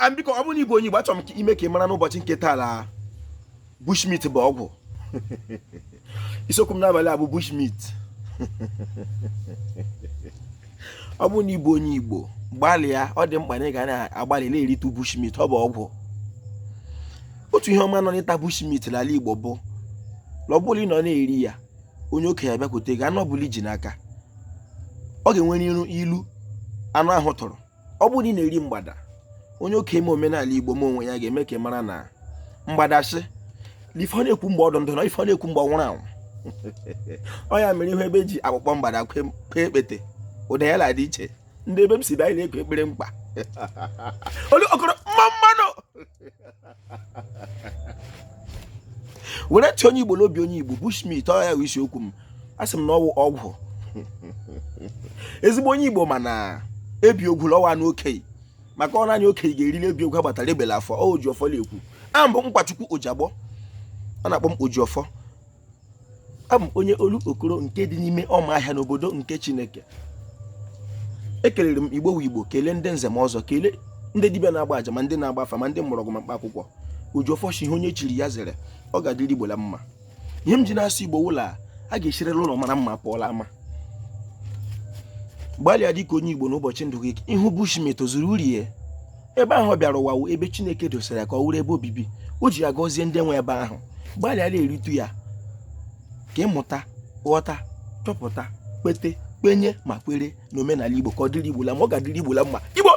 Am biko, ọ bụrụ na ị bụ onye Igbo, achọrọ m ime ka ị mara n'ụbọchị nke taa la bushmeat bụ ọgwụ. Isiokwu m n'abalị a bụ bushmeat. Ọ bụrụ na ị bụ onye Igbo, gbalịa, ọ dị mkpa na ị ga na-agbalị na-eritụ bushmeat, ọ bụ ọgwụ. Otu ihe ọma nọ n'ịta bushmeat n'ala Igbo bụ na ọ bụrụ ị nọ na-eri ya, onye okenye abịakwute gị, anụ ọbụla i ji n'aka, ọ ga-enwere iru ilu anụ ahụ tụrụ. Ọ bụrụ na ị na-eri mgbada, onye okenye ma omenala Igbo ma onwe ya ga-eme ka ị mara na mgbada sị na ife ọ na-ekwu mgbe ọ dụ ndụ na ife ọ na-ekwu mgbe ọ nwụrụ anwụ. Ọ ya mere ihu ebe eji akpụkpọ mgbada kwee ekpete, ụda ya na-adị iche. Ndị ebe m si bịa, anyị na-ekwe ekpere mkpa olu okoro mma mmanụ were ntị onye Igbo n'obi onye Igbo. Bushmeat, ọ ya bụ isiokwu m. Asị m na ọ wụ ọgwụ. Ezigbo onye Igbo mana ebi ogwu lọwa anụ okenye, maka ọ naanị okenye ga-erili ebi ogwu agbatara egbela afọ. Ọ Ojiọfọ na-ekwu. Aha m bụ Nkwachukwu Ojiagbọ, a na-akpọ m Ojiọfọ. Abụ m onye Olokoro nke dị n'ime Ọmahịa n'obodo nke Chineke. Ekelere m Igbo wu Igbo, kelee ndị nze ma ọzọ, kelee ndị dibịa na-agba aja, ma ndị na-agba afa, ma ndị mgbọrọgwụ, ma mkpa akwụkwọ. Ojiọfọ shi ihe onye chiri ya zere, ọ ga-adịrị Igbo la mma. Ihe m ji na-asụ Igbo wụla a ga-esirila ụlọ mara mma pụọla ama. Gbalịa dịka onye Igbo n'ụbọchị ndụ gị, ịhụ bushmeat zuru rie. Ebe ahụ ọ bịara ụwa wụ ebe Chineke dosara ka ọ wụrụ ebe obibi, o ji ya gọzie ndị nwe ebe ahụ. Gbalịa na-eritu ya ka ị mụta, ghọta, chọpụta, kwete, kwenye ma kwere n'omenala Igbo, ka ọ dịrị Igbo la mma. Ọ ga-adịrị Igbo la mma. Igbo.